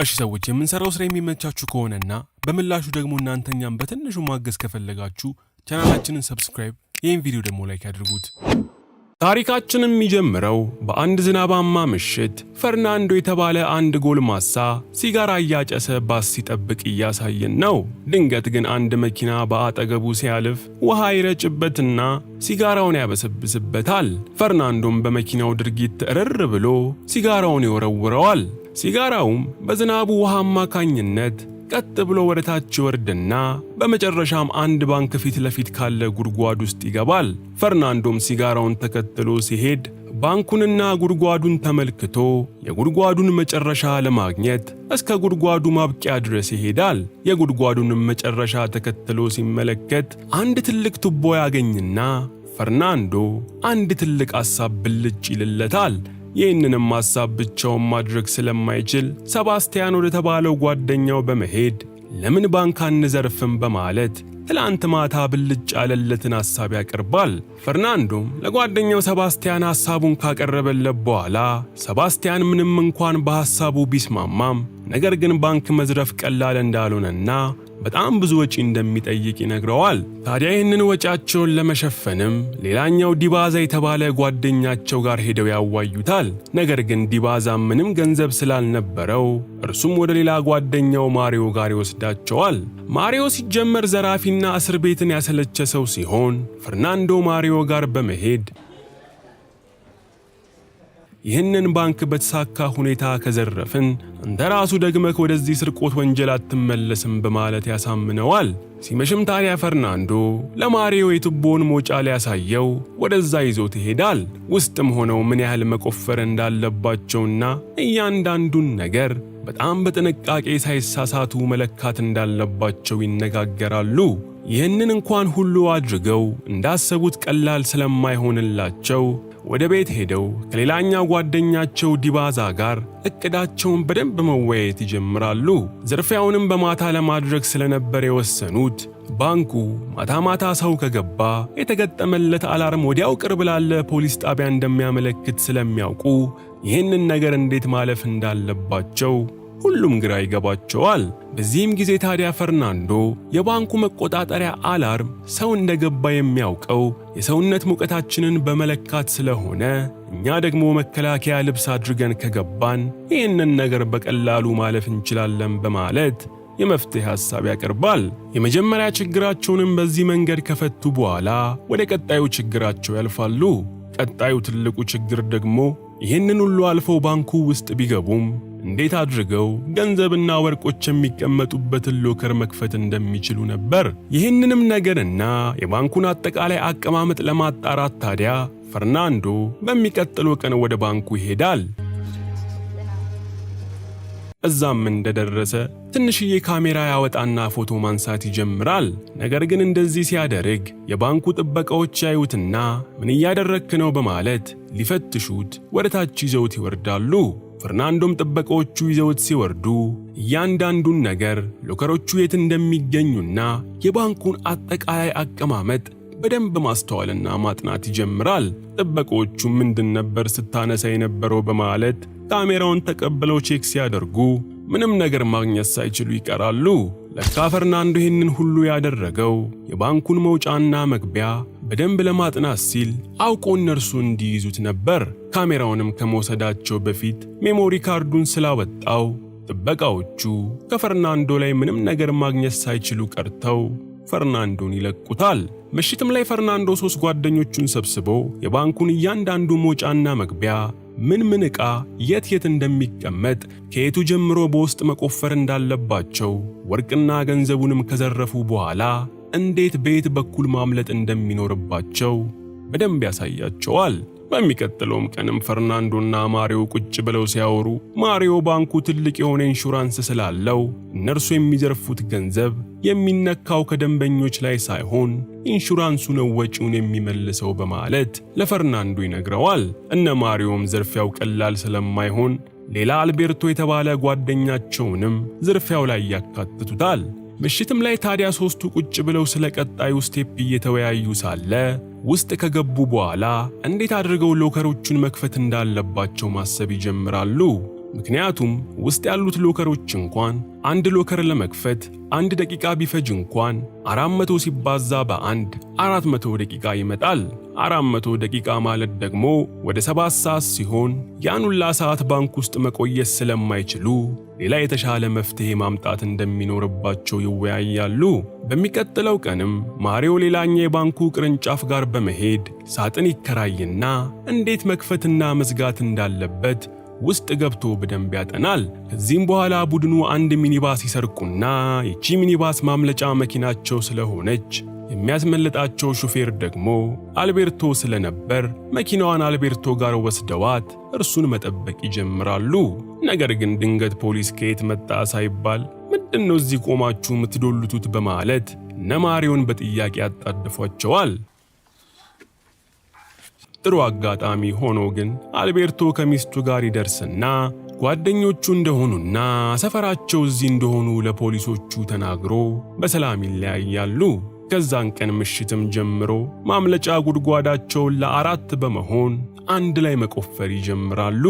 እሺ ሰዎች፣ የምንሰራው ስራ የሚመቻችሁ ከሆነና በምላሹ ደግሞ እናንተ እኛን በትንሹ ማገዝ ከፈለጋችሁ ቻናላችንን subscribe፣ ይህን ቪዲዮ ደግሞ like ያድርጉት። ታሪካችን የሚጀምረው በአንድ ዝናባማ ምሽት ፈርናንዶ የተባለ አንድ ጎልማሳ ሲጋራ እያጨሰ ባስ ሲጠብቅ እያሳየን ነው። ድንገት ግን አንድ መኪና በአጠገቡ ሲያልፍ ውሃ ይረጭበትና ሲጋራውን ያበሰብስበታል። ፈርናንዶም በመኪናው ድርጊት እርር ብሎ ሲጋራውን ይወረውረዋል። ሲጋራውም በዝናቡ ውሃ አማካኝነት ቀጥ ብሎ ወደ ታች ይወርድና በመጨረሻም አንድ ባንክ ፊት ለፊት ካለ ጉድጓድ ውስጥ ይገባል። ፈርናንዶም ሲጋራውን ተከትሎ ሲሄድ ባንኩንና ጉድጓዱን ተመልክቶ የጉድጓዱን መጨረሻ ለማግኘት እስከ ጉድጓዱ ማብቂያ ድረስ ይሄዳል። የጉድጓዱንም መጨረሻ ተከትሎ ሲመለከት አንድ ትልቅ ቱቦ ያገኝና ፈርናንዶ አንድ ትልቅ ሐሳብ ብልጭ ይልለታል። ይህንንም ሐሳብ ብቻውን ማድረግ ስለማይችል ሰባስቲያን ወደ ተባለው ጓደኛው በመሄድ ለምን ባንክ አንዘርፍም በማለት ትላንት ማታ ብልጭ ያለለትን ሐሳብ ያቀርባል። ፈርናንዶም ለጓደኛው ሰባስቲያን ሐሳቡን ካቀረበለት በኋላ ሰባስቲያን ምንም እንኳን በሐሳቡ ቢስማማም ነገር ግን ባንክ መዝረፍ ቀላል እንዳልሆነና በጣም ብዙ ወጪ እንደሚጠይቅ ይነግረዋል። ታዲያ ይህንን ወጪያቸውን ለመሸፈንም ሌላኛው ዲባዛ የተባለ ጓደኛቸው ጋር ሄደው ያዋዩታል። ነገር ግን ዲባዛ ምንም ገንዘብ ስላልነበረው እርሱም ወደ ሌላ ጓደኛው ማሪዮ ጋር ይወስዳቸዋል። ማሪዮ ሲጀመር ዘራፊና እስር ቤትን ያሰለቸ ሰው ሲሆን ፈርናንዶ ማሪዮ ጋር በመሄድ ይህንን ባንክ በተሳካ ሁኔታ ከዘረፍን አንተ ራሱ ደግመህ ወደዚህ ስርቆት ወንጀል አትመለስም በማለት ያሳምነዋል። ሲመሽም ታዲያ ፈርናንዶ ለማሪዮ የቱቦውን መውጫ ሊያሳየው ወደዛ ይዞት ይሄዳል። ውስጥም ሆነው ምን ያህል መቆፈር እንዳለባቸውና እያንዳንዱን ነገር በጣም በጥንቃቄ ሳይሳሳቱ መለካት እንዳለባቸው ይነጋገራሉ። ይህንን እንኳን ሁሉ አድርገው እንዳሰቡት ቀላል ስለማይሆንላቸው ወደ ቤት ሄደው ከሌላኛው ጓደኛቸው ዲባዛ ጋር እቅዳቸውን በደንብ መወያየት ይጀምራሉ። ዝርፊያውንም በማታ ለማድረግ ስለነበር የወሰኑት ባንኩ ማታ ማታ ሰው ከገባ የተገጠመለት alarm ወዲያው ቅርብ ላለ ፖሊስ ጣቢያ እንደሚያመለክት ስለሚያውቁ ይህንን ነገር እንዴት ማለፍ እንዳለባቸው ሁሉም ግራ ይገባቸዋል። በዚህም ጊዜ ታዲያ ፈርናንዶ የባንኩ መቆጣጠሪያ alarm ሰው እንደገባ የሚያውቀው የሰውነት ሙቀታችንን በመለካት ስለሆነ እኛ ደግሞ መከላከያ ልብስ አድርገን ከገባን ይህንን ነገር በቀላሉ ማለፍ እንችላለን በማለት የመፍትሄ ሐሳብ ያቀርባል። የመጀመሪያ ችግራቸውንም በዚህ መንገድ ከፈቱ በኋላ ወደ ቀጣዩ ችግራቸው ያልፋሉ። ቀጣዩ ትልቁ ችግር ደግሞ ይህንን ሁሉ አልፈው ባንኩ ውስጥ ቢገቡም እንዴት አድርገው ገንዘብና ወርቆች የሚቀመጡበትን locker መክፈት እንደሚችሉ ነበር። ይህንንም ነገርና የባንኩን አጠቃላይ አቀማመጥ ለማጣራት ታዲያ ፈርናንዶ በሚቀጥለው ቀን ወደ ባንኩ ይሄዳል። እዛም እንደደረሰ ትንሽዬ ካሜራ ያወጣና ፎቶ ማንሳት ይጀምራል። ነገር ግን እንደዚህ ሲያደርግ የባንኩ ጥበቃዎች ያዩትና ምን እያደረግክ ነው በማለት ሊፈትሹት ወደ ታች ይዘውት ይወርዳሉ። ፈርናንዶም ጥበቃዎቹ ይዘውት ሲወርዱ እያንዳንዱን ነገር locker ኦቹ የት እንደሚገኙና የባንኩን አጠቃላይ አቀማመጥ በደንብ ማስተዋልና ማጥናት ይጀምራል። ጥበቃዎቹ ምንድን ነበር ስታነሳ የነበረው በማለት ካሜራውን ተቀብለው check ሲያደርጉ ምንም ነገር ማግኘት ሳይችሉ ይቀራሉ። ለካ ፈርናንዶ ይህንን ሁሉ ያደረገው የባንኩን መውጫና መግቢያ በደንብ ለማጥናት ሲል አውቆ እነርሱ እንዲይዙት ነበር። ካሜራውንም ከመውሰዳቸው በፊት memory card ኡን ስላወጣው ጥበቃዎቹ ከፈርናንዶ ላይ ምንም ነገር ማግኘት ሳይችሉ ቀርተው ፈርናንዶን ይለቁታል። ምሽትም ላይ ፈርናንዶ ሶስት ጓደኞቹን ሰብስቦ የባንኩን እያንዳንዱ መውጫና መግቢያ፣ ምን ምን ዕቃ የት የት እንደሚቀመጥ፣ ከየቱ ጀምሮ በውስጥ መቆፈር እንዳለባቸው፣ ወርቅና ገንዘቡንም ከዘረፉ በኋላ እንዴት በየት በኩል ማምለጥ እንደሚኖርባቸው በደንብ ያሳያቸዋል። በሚቀጥለውም ቀንም ፈርናንዶና ማሪዮ ቁጭ ብለው ሲያወሩ ማሪዮ ባንኩ ትልቅ የሆነ ኢንሹራንስ ስላለው እነርሱ የሚዘርፉት ገንዘብ የሚነካው ከደንበኞች ላይ ሳይሆን ኢንሹራንሱ ነው ወጪውን የሚመልሰው በማለት ለፈርናንዶ ይነግረዋል። እነ ማሪዮም ዝርፊያው ቀላል ስለማይሆን ሌላ አልቤርቶ የተባለ ጓደኛቸውንም ዝርፊያው ላይ ያካትቱታል። ምሽትም ላይ ታዲያ ሶስቱ ቁጭ ብለው ስለ ቀጣዩ step እየተወያዩ ሳለ ውስጥ ከገቡ በኋላ እንዴት አድርገው locker ኦቹን መክፈት እንዳለባቸው ማሰብ ይጀምራሉ። ምክንያቱም ውስጥ ያሉት locker ኦች እንኳን አንድ locker ለመክፈት 1 ደቂቃ ቢፈጅ እንኳን 400 ሲባዛ በአንድ 400 ደቂቃ ይመጣል። 400 ደቂቃ ማለት ደግሞ ወደ 7 ሰዓት ሲሆን ያን ሁላ ሰዓት ባንክ ውስጥ መቆየት ስለማይችሉ ሌላ የተሻለ መፍትሄ ማምጣት እንደሚኖርባቸው ይወያያሉ። በሚቀጥለው ቀንም ማሪዮ ሌላኛ የባንኩ ቅርንጫፍ ጋር በመሄድ ሳጥን ይከራይና እንዴት መክፈትና መዝጋት እንዳለበት ውስጥ ገብቶ በደንብ ያጠናል። ከዚህም በኋላ ቡድኑ አንድ ሚኒባስ ይሰርቁና ይቺ ሚኒባስ ማምለጫ መኪናቸው ስለሆነች የሚያስመልጣቸው ሹፌር ደግሞ አልቤርቶ ስለነበር መኪናዋን አልቤርቶ ጋር ወስደዋት እርሱን መጠበቅ ይጀምራሉ። ነገር ግን ድንገት ፖሊስ ከየት መጣ ሳይባል "ምንድነው እዚህ ቆማችሁ የምትዶልቱት?" በማለት እነ ማሪዮን በጥያቄ ያጣድፏቸዋል። ጥሩ አጋጣሚ ሆኖ ግን አልቤርቶ ከሚስቱ ጋር ይደርስና ጓደኞቹ እንደሆኑና ሰፈራቸው እዚህ እንደሆኑ ለፖሊሶቹ ተናግሮ በሰላም ይለያያሉ። ከዛን ቀን ምሽትም ጀምሮ ማምለጫ ጉድጓዳቸውን ለአራት በመሆን አንድ ላይ መቆፈር ይጀምራሉ።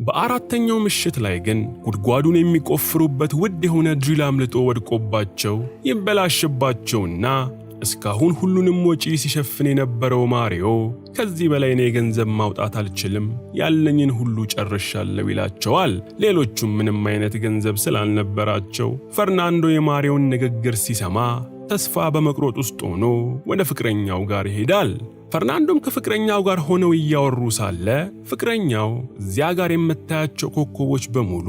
በአራተኛው ምሽት ላይ ግን ጉድጓዱን የሚቆፍሩበት ውድ የሆነ drill አምልጦ ወድቆባቸው ይበላሽባቸውና እስካሁን ሁሉንም ወጪ ሲሸፍን የነበረው ማሪዮ "ከዚህ በላይ እኔ ገንዘብ ማውጣት አልችልም፣ ያለኝን ሁሉ ጨርሻለሁ" ይላቸዋል። ሌሎቹም ምንም አይነት ገንዘብ ስላልነበራቸው ፈርናንዶ የማሪዮን ንግግር ሲሰማ ተስፋ በመቁረጥ ውስጥ ሆኖ ወደ ፍቅረኛው ጋር ይሄዳል። ፈርናንዶም ከፍቅረኛው ጋር ሆነው እያወሩ ሳለ ፍቅረኛው "እዚያ ጋር የምታያቸው ኮከቦች በሙሉ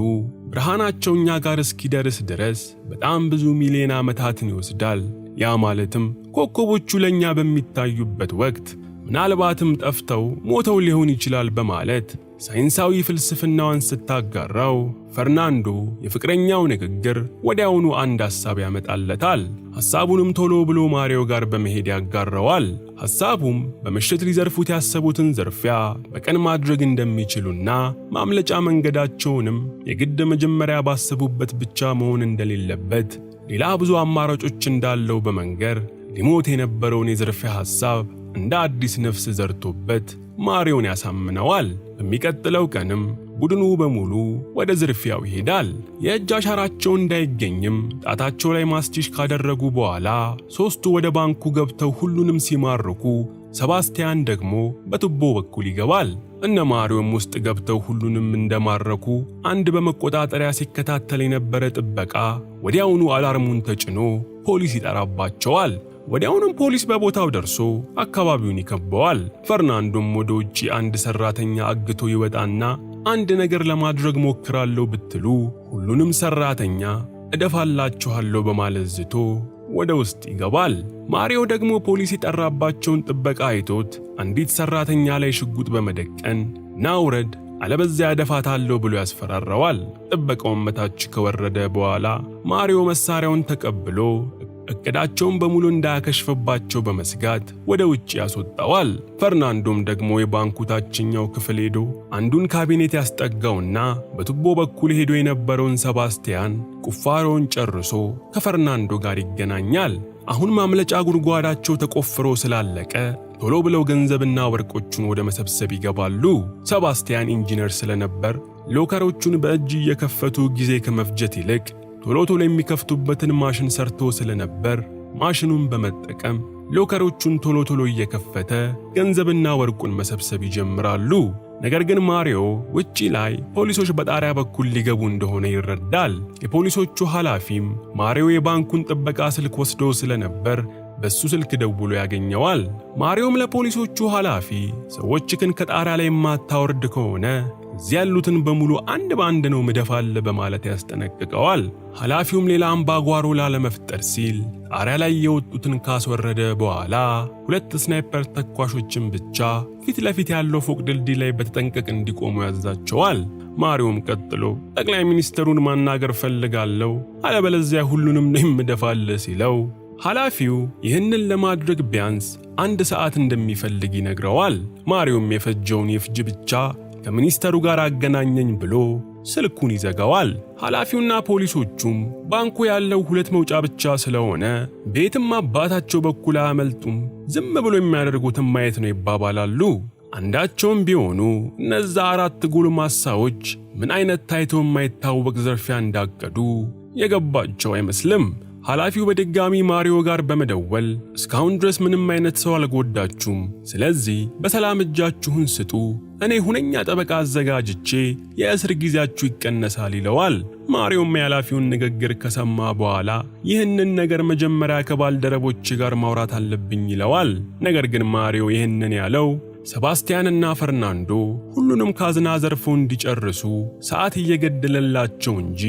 ብርሃናቸው እኛ ጋር እስኪደርስ ድረስ በጣም ብዙ ሚሊዮን ዓመታትን ይወስዳል። ያ ማለትም ኮከቦቹ ለእኛ በሚታዩበት ወቅት ምናልባትም ጠፍተው ሞተው ሊሆን ይችላል" በማለት ሳይንሳዊ ፍልስፍናዋን ስታጋራው ፈርናንዶ የፍቅረኛው ንግግር ወዲያውኑ አንድ ሐሳብ ያመጣለታል። ሐሳቡንም ቶሎ ብሎ ማሪዮ ጋር በመሄድ ያጋራዋል። ሐሳቡም በምሽት ሊዘርፉት ያሰቡትን ዝርፊያ በቀን ማድረግ እንደሚችሉና ማምለጫ መንገዳቸውንም የግድ መጀመሪያ ባሰቡበት ብቻ መሆን እንደሌለበት፣ ሌላ ብዙ አማራጮች እንዳለው በመንገር ሊሞት የነበረውን የዝርፊያ ሐሳብ እንደ አዲስ ነፍስ ዘርቶበት ማሪዮን ያሳምነዋል። በሚቀጥለው ቀንም ቡድኑ በሙሉ ወደ ዝርፊያው ይሄዳል። የእጅ አሻራቸው እንዳይገኝም ጣታቸው ላይ ማስቲሽ ካደረጉ በኋላ ሦስቱ ወደ ባንኩ ገብተው ሁሉንም ሲማርኩ፣ ሰባስቲያን ደግሞ በቱቦ በኩል ይገባል። እነ ማሪዮም ውስጥ ገብተው ሁሉንም እንደማረኩ አንድ በመቆጣጠሪያ ሲከታተል የነበረ ጥበቃ ወዲያውኑ alarm ኡን ተጭኖ ፖሊስ ይጠራባቸዋል። ወዲያውኑም ፖሊስ በቦታው ደርሶ አካባቢውን ይከበዋል። ፈርናንዶም ወደ ውጪ አንድ ሰራተኛ አግቶ ይወጣና "አንድ ነገር ለማድረግ ሞክራለሁ ብትሉ ሁሉንም ሰራተኛ እደፋላችኋለሁ" በማለት ዝቶ ወደ ውስጥ ይገባል። ማሪዮ ደግሞ ፖሊስ የጠራባቸውን ጥበቃ አይቶት አንዲት ሰራተኛ ላይ ሽጉጥ በመደቀን "ና ውረድ፣ አለበዚያ እደፋታለሁ" ብሎ ያስፈራራዋል። ጥበቃውን መታች ከወረደ በኋላ ማሪዮ መሳሪያውን ተቀብሎ እቅዳቸውን በሙሉ እንዳያከሽፍባቸው በመስጋት ወደ ውጭ ያስወጣዋል። ፈርናንዶም ደግሞ የባንኩ ታችኛው ክፍል ሄዶ አንዱን ካቢኔት ያስጠጋውና በቱቦ በኩል ሄዶ የነበረውን ሰባስቲያን ቁፋሮውን ጨርሶ ከፈርናንዶ ጋር ይገናኛል። አሁን ማምለጫ ጉድጓዳቸው ተቆፍሮ ስላለቀ ቶሎ ብለው ገንዘብና ወርቆቹን ወደ መሰብሰብ ይገባሉ። ሰባስቲያን ኢንጂነር ስለነበር locker ኦቹን በእጅ እየከፈቱ ጊዜ ከመፍጀት ይልቅ ቶሎ ቶሎ የሚከፍቱበትን ማሽን ሰርቶ ስለነበር ማሽኑን በመጠቀም locker ኦቹን ቶሎ ቶሎ እየከፈተ ገንዘብና ወርቁን መሰብሰብ ይጀምራሉ። ነገር ግን ማሪዮ ውጪ ላይ ፖሊሶች በጣሪያ በኩል ሊገቡ እንደሆነ ይረዳል። የፖሊሶቹ ኃላፊም ማሪዮ የባንኩን ጥበቃ ስልክ ወስዶ ስለነበር በሱ ስልክ ደውሎ ያገኘዋል። ማሪዮም ለፖሊሶቹ ኃላፊ "ሰዎችህን ከጣሪያ ላይ የማታወርድ ከሆነ እዚህ ያሉትን በሙሉ አንድ በአንድ ነው ምደፋልህ" በማለት ያስጠነቅቀዋል። ኃላፊውም ሌላ አምባጓሮ ላለመፍጠር ሲል ጣሪያ ላይ የወጡትን ካስወረደ በኋላ ሁለት sniper ተኳሾችን ብቻ ፊት ለፊት ያለው ፎቅ ድልድይ ላይ በተጠንቀቅ እንዲቆሙ ያዛቸዋል። ማሪዮም ቀጥሎ "ጠቅላይ ሚኒስትሩን ማናገር ፈልጋለሁ፣ አለበለዚያ ሁሉንም ነው የምደፋልህ" ሲለው ኃላፊው ይህንን ለማድረግ ቢያንስ አንድ ሰዓት እንደሚፈልግ ይነግረዋል። ማሪዮም የፈጀውን ይፍጅ፣ ብቻ ከሚኒስተሩ ጋር አገናኘኝ ብሎ ስልኩን ይዘጋዋል። ኃላፊውና ፖሊሶቹም ባንኩ ያለው ሁለት መውጫ ብቻ ስለሆነ በየትም አባታቸው በኩል አያመልጡም፣ ዝም ብሎ የሚያደርጉትን ማየት ነው ይባባላሉ። አንዳቸውም ቢሆኑ እነዛ አራት ጎልማሳዎች ምን አይነት ታይቶ የማይታወቅ ዝርፊያ እንዳቀዱ የገባቸው አይመስልም። ኃላፊው በድጋሚ ማሪዮ ጋር በመደወል እስካሁን ድረስ ምንም አይነት ሰው አልጎዳችሁም፣ ስለዚህ በሰላም እጃችሁን ስጡ፣ እኔ ሁነኛ ጠበቃ አዘጋጅቼ የእስር ጊዜያችሁ ይቀነሳል ይለዋል። ማሪዮም የኃላፊውን ንግግር ከሰማ በኋላ ይህንን ነገር መጀመሪያ ከባልደረቦች ጋር ማውራት አለብኝ ይለዋል። ነገር ግን ማሪዮ ይህንን ያለው ሰባስቲያንና ፈርናንዶ ሁሉንም ካዝና ዘርፈው እንዲጨርሱ ሰዓት እየገደለላቸው እንጂ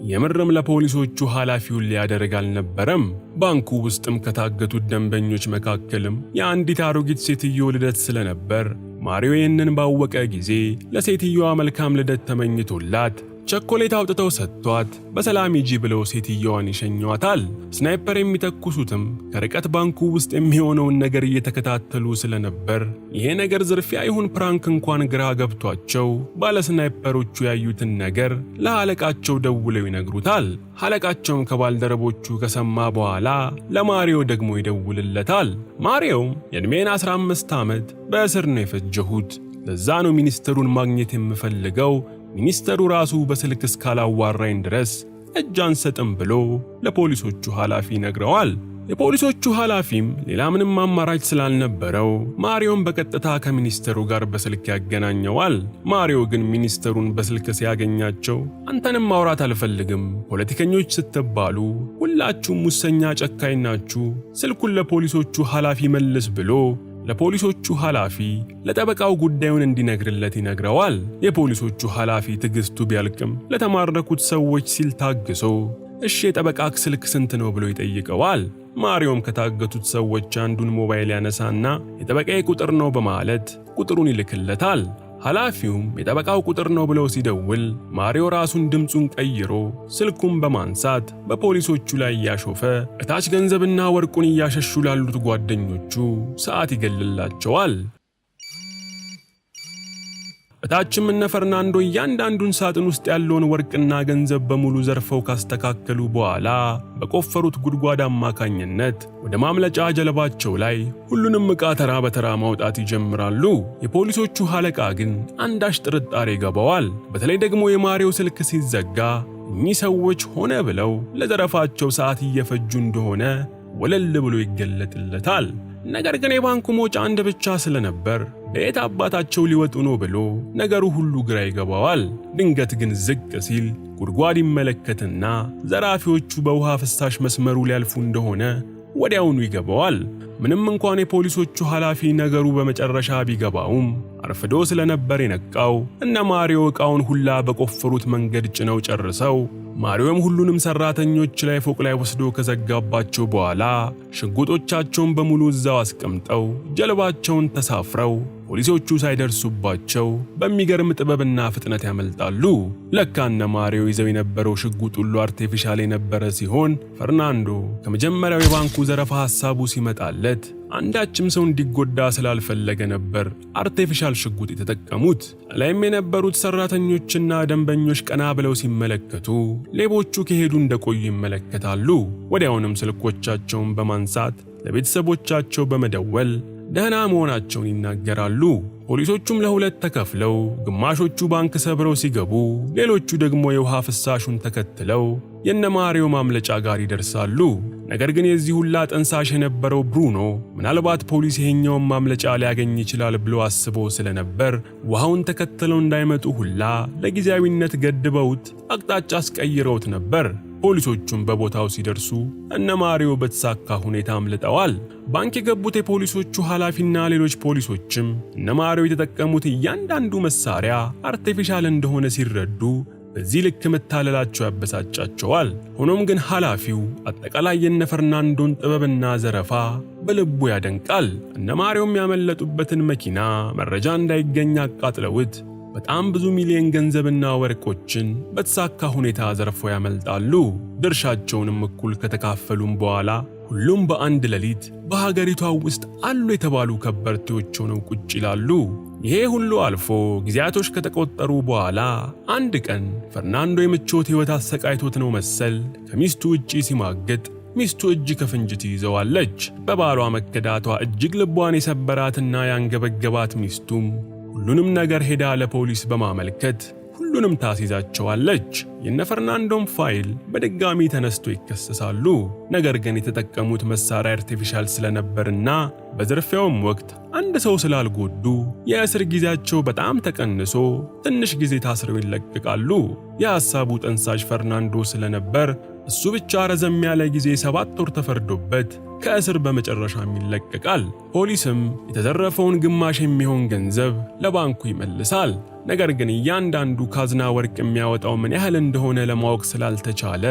የምርም ለፖሊሶቹ ኃላፊውን ሊያደርግ አልነበረም። ባንኩ ውስጥም ከታገቱት ደንበኞች መካከልም የአንዲት አሮጊት ሴትዮ ልደት ስለነበር ማሪዮ ይህንን ባወቀ ጊዜ ለሴትዮዋ መልካም ልደት ተመኝቶላት ቸኮሌት አውጥተው ሰጥቷት በሰላም ሂጂ ብለው ሴትየዋን ይሸኟታል። Sniper የሚተኩሱትም ከርቀት ባንኩ ውስጥ የሚሆነውን ነገር እየተከታተሉ ስለነበር ይሄ ነገር ዝርፊያ ይሁን prank እንኳን ግራ ገብቷቸው ባለ sniper ኦቹ ያዩትን ነገር ለአለቃቸው ደውለው ይነግሩታል። አለቃቸውም ከባልደረቦቹ ከሰማ በኋላ ለማሪዮ ደግሞ ይደውልለታል። ማሪዮም የዕድሜን 15 ዓመት በእስር ነው የፈጀሁት፣ ለዛ ነው ሚኒስትሩን ማግኘት የምፈልገው፣ ሚኒስተሩ ራሱ በስልክ እስካላዋራኝ ድረስ እጅ አንሰጥም ብሎ ለፖሊሶቹ ኃላፊ ይነግረዋል። የፖሊሶቹ ኃላፊም ሌላ ምንም አማራጭ ስላልነበረው ማሪዮን በቀጥታ ከሚኒስተሩ ጋር በስልክ ያገናኘዋል። ማሪዮ ግን ሚኒስተሩን በስልክ ሲያገኛቸው አንተንም ማውራት አልፈልግም፣ ፖለቲከኞች ስትባሉ ሁላችሁም ሙሰኛ፣ ጨካኝ ናችሁ፣ ስልኩን ለፖሊሶቹ ኃላፊ መልስ ብሎ ለፖሊሶቹ ኃላፊ ለጠበቃው ጉዳዩን እንዲነግርለት ይነግረዋል። የፖሊሶቹ ኃላፊ ትዕግስቱ ቢያልቅም ለተማረኩት ሰዎች ሲል ታግሶ እሺ የጠበቃክ ስልክ ስንት ነው ብሎ ይጠይቀዋል። ማሪዮም ከታገቱት ሰዎች አንዱን ሞባይል ያነሳና የጠበቃዬ ቁጥር ነው በማለት ቁጥሩን ይልክለታል። ኃላፊውም የጠበቃው ቁጥር ነው ብለው ሲደውል ማሪዮ ራሱን ድምፁን ቀይሮ ስልኩን በማንሳት በፖሊሶቹ ላይ እያሾፈ እታች ገንዘብና ወርቁን እያሸሹ ላሉት ጓደኞቹ ሰዓት ይገልላቸዋል። እታችም እነ ፈርናንዶ እያንዳንዱን ሳጥን ውስጥ ያለውን ወርቅና ገንዘብ በሙሉ ዘርፈው ካስተካከሉ በኋላ በቆፈሩት ጉድጓድ አማካኝነት ወደ ማምለጫ ጀልባቸው ላይ ሁሉንም ዕቃ ተራ በተራ ማውጣት ይጀምራሉ። የፖሊሶቹ አለቃ ግን አንዳች ጥርጣሬ ይገባዋል። በተለይ ደግሞ የማሪዮ ስልክ ሲዘጋ እኚህ ሰዎች ሆነ ብለው ለዘረፋቸው ሰዓት እየፈጁ እንደሆነ ወለል ብሎ ይገለጥለታል። ነገር ግን የባንኩ መውጫ አንድ ብቻ ስለነበር በየት አባታቸው ሊወጡ ነው ብሎ ነገሩ ሁሉ ግራ ይገባዋል። ድንገት ግን ዝቅ ሲል ጉድጓድ ይመለከትና ዘራፊዎቹ በውሃ ፍሳሽ መስመሩ ሊያልፉ እንደሆነ ወዲያውኑ ይገባዋል። ምንም እንኳን የፖሊሶቹ ኃላፊ ነገሩ በመጨረሻ ቢገባውም አርፍዶ ስለነበር የነቃው እነ ማሪዮ ዕቃውን ሁላ በቆፈሩት መንገድ ጭነው ጨርሰው ማሪዮም ሁሉንም ሰራተኞች ላይ ፎቅ ላይ ወስዶ ከዘጋባቸው በኋላ ሽጉጦቻቸውን በሙሉ እዛው አስቀምጠው ጀልባቸውን ተሳፍረው ፖሊሶቹ ሳይደርሱባቸው በሚገርም ጥበብና ፍጥነት ያመልጣሉ። ለካ እነ ማሪዮ ይዘው የነበረው ሽጉጥ ሁሉ artificial የነበረ ሲሆን ፈርናንዶ ከመጀመሪያው የባንኩ ዘረፋ ሐሳቡ ሲመጣለት አንዳችም ሰው እንዲጎዳ ስላልፈለገ ነበር artificial ሽጉጥ የተጠቀሙት። ላይም የነበሩት ሰራተኞችና ደንበኞች ቀና ብለው ሲመለከቱ ሌቦቹ ከሄዱ እንደቆዩ ይመለከታሉ። ወዲያውንም ስልኮቻቸውን በማንሳት ለቤተሰቦቻቸው በመደወል ደህና መሆናቸውን ይናገራሉ። ፖሊሶቹም ለሁለት ተከፍለው ግማሾቹ ባንክ ሰብረው ሲገቡ፣ ሌሎቹ ደግሞ የውሃ ፍሳሹን ተከትለው የነማሪዮ ማምለጫ ጋር ይደርሳሉ። ነገር ግን የዚህ ሁላ ጠንሳሽ የነበረው ብሩኖ ምናልባት ፖሊስ ይሄኛውን ማምለጫ ሊያገኝ ይችላል ብሎ አስቦ ስለነበር ውሃውን ተከትለው እንዳይመጡ ሁላ ለጊዜያዊነት ገድበውት አቅጣጫ አስቀይረውት ነበር። ፖሊሶቹም በቦታው ሲደርሱ እነ ማሪዮ በተሳካ ሁኔታ አምልጠዋል። ባንክ የገቡት የፖሊሶቹ ኃላፊና ሌሎች ፖሊሶችም እነ ማሪዮ የተጠቀሙት እያንዳንዱ መሳሪያ artificial እንደሆነ ሲረዱ በዚህ ልክ መታለላቸው ያበሳጫቸዋል። ሆኖም ግን ኃላፊው አጠቃላይ የነ ፈርናንዶን ጥበብና ዘረፋ በልቡ ያደንቃል። እነ ማሪዮም ያመለጡበትን መኪና መረጃ እንዳይገኝ አቃጥለውት በጣም ብዙ ሚሊዮን ገንዘብና ወርቆችን በተሳካ ሁኔታ ዘርፈው ያመልጣሉ። ድርሻቸውንም እኩል ከተካፈሉም በኋላ ሁሉም በአንድ ሌሊት በሀገሪቷ ውስጥ አሉ የተባሉ ከበርቴዎች ሆነው ቁጭ ይላሉ። ይሄ ሁሉ አልፎ ጊዜያቶች ከተቆጠሩ በኋላ አንድ ቀን ፈርናንዶ የምቾት ሕይወት አሰቃይቶት ነው መሰል ከሚስቱ ውጪ ሲማግጥ ሚስቱ እጅ ከፍንጅ ትይዘዋለች። በባሏ መከዳቷ እጅግ ልቧን የሰበራትና ያንገበገባት ሚስቱም ሁሉንም ነገር ሄዳ ለፖሊስ በማመልከት ሁሉንም ታስይዛቸዋለች። የነ ፈርናንዶም ፋይል በድጋሚ ተነስቶ ይከሰሳሉ። ነገር ግን የተጠቀሙት መሳሪያ artificial ስለነበርና በዝርፊያውም ወቅት አንድ ሰው ስላልጎዱ የእስር ጊዜያቸው በጣም ተቀንሶ ትንሽ ጊዜ ታስረው ይለቀቃሉ። የሐሳቡ ጠንሳሽ ፈርናንዶ ስለነበር እሱ ብቻ ረዘም ያለ ጊዜ 7 ወር ተፈርዶበት ከእስር በመጨረሻም ይለቀቃል። ፖሊስም የተዘረፈውን ግማሽ የሚሆን ገንዘብ ለባንኩ ይመልሳል። ነገር ግን እያንዳንዱ ካዝና ወርቅ የሚያወጣው ምን ያህል እንደሆነ ለማወቅ ስላልተቻለ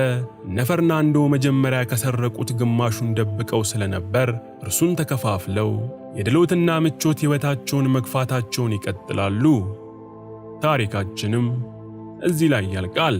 እነ ፈርናንዶ መጀመሪያ ከሰረቁት ግማሹን ደብቀው ስለነበር እርሱን ተከፋፍለው የድሎትና ምቾት ሕይወታቸውን መግፋታቸውን ይቀጥላሉ። ታሪካችንም እዚህ ላይ ያልቃል።